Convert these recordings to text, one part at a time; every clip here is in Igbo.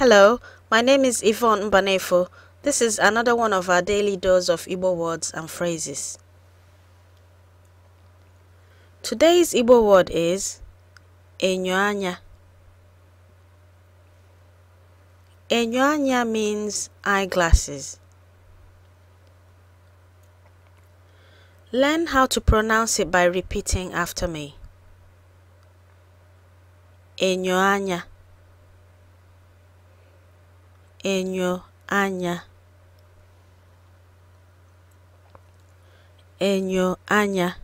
Hello, my name is Yvonne Mbanefo. This is another one of our daily dose of Igbo words and phrases. Today's Igbo word is enyo anya. Enyo anya means eyeglasses. Learn how to pronounce it by repeating after me. Enyo anya. Enyo anya. Enyo anya.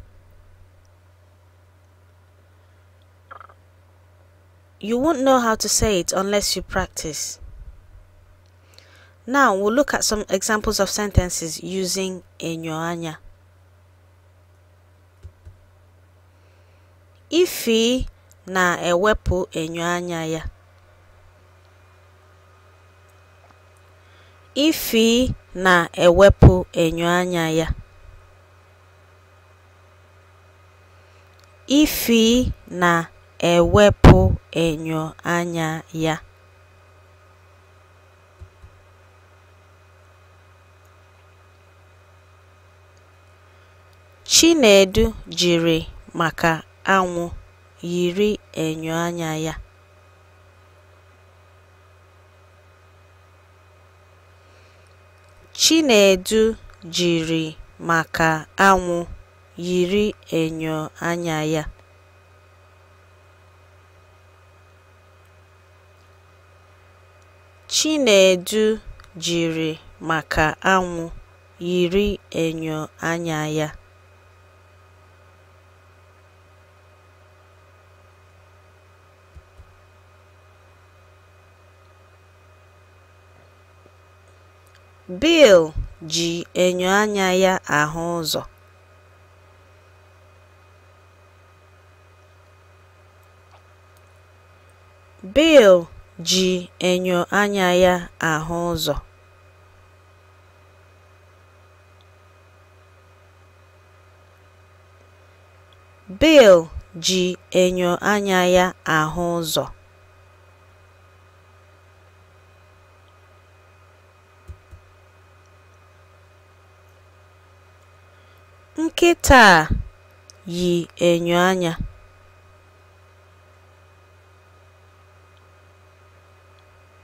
You won't know how to say it unless you practice. Now we'll look at some examples of sentences using enyo anya. Ifi na-ewepụ enyo anya ya. Ifi na-ewepụ enyo anya ya. Ifi na-ewepụ enyo anya ya. Chinedu jiri maka anwụ yiri enyo anya ya. Chinedu jiri maka anwụ yiri enyo anya ya. Chinedu jiri maka anwụ yiri enyo anya ya. Bill ji enyo anya ya ahụ ụzọ. Bill ji enyo anya ya ahụ ụzọ. Bill ji enyo anya ya ahụ ụzọ. Nkịta a yi enyo anya.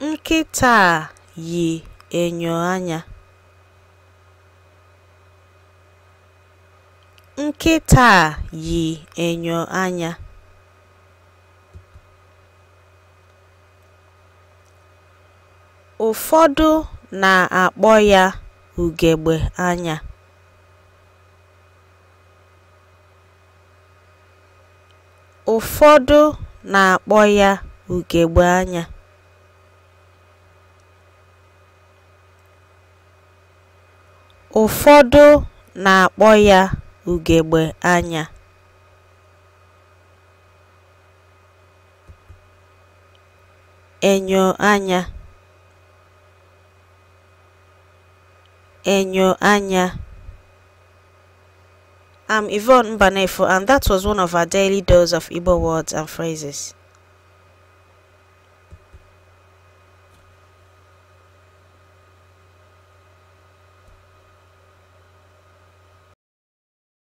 Nkịta a yi enyo anya. Nkịta a yi enyo anya. Ụfọdụ na-akpọ ya ugegbe anya. Ụfọdụ na-akpọ ya ugegbe anya. Ụfọdụ na-akpọ ya ugegbe anya. Enyo anya. Enyo anya. I'm Yvonne Mbanefo, and that was one of our daily dose of Igbo words and phrases.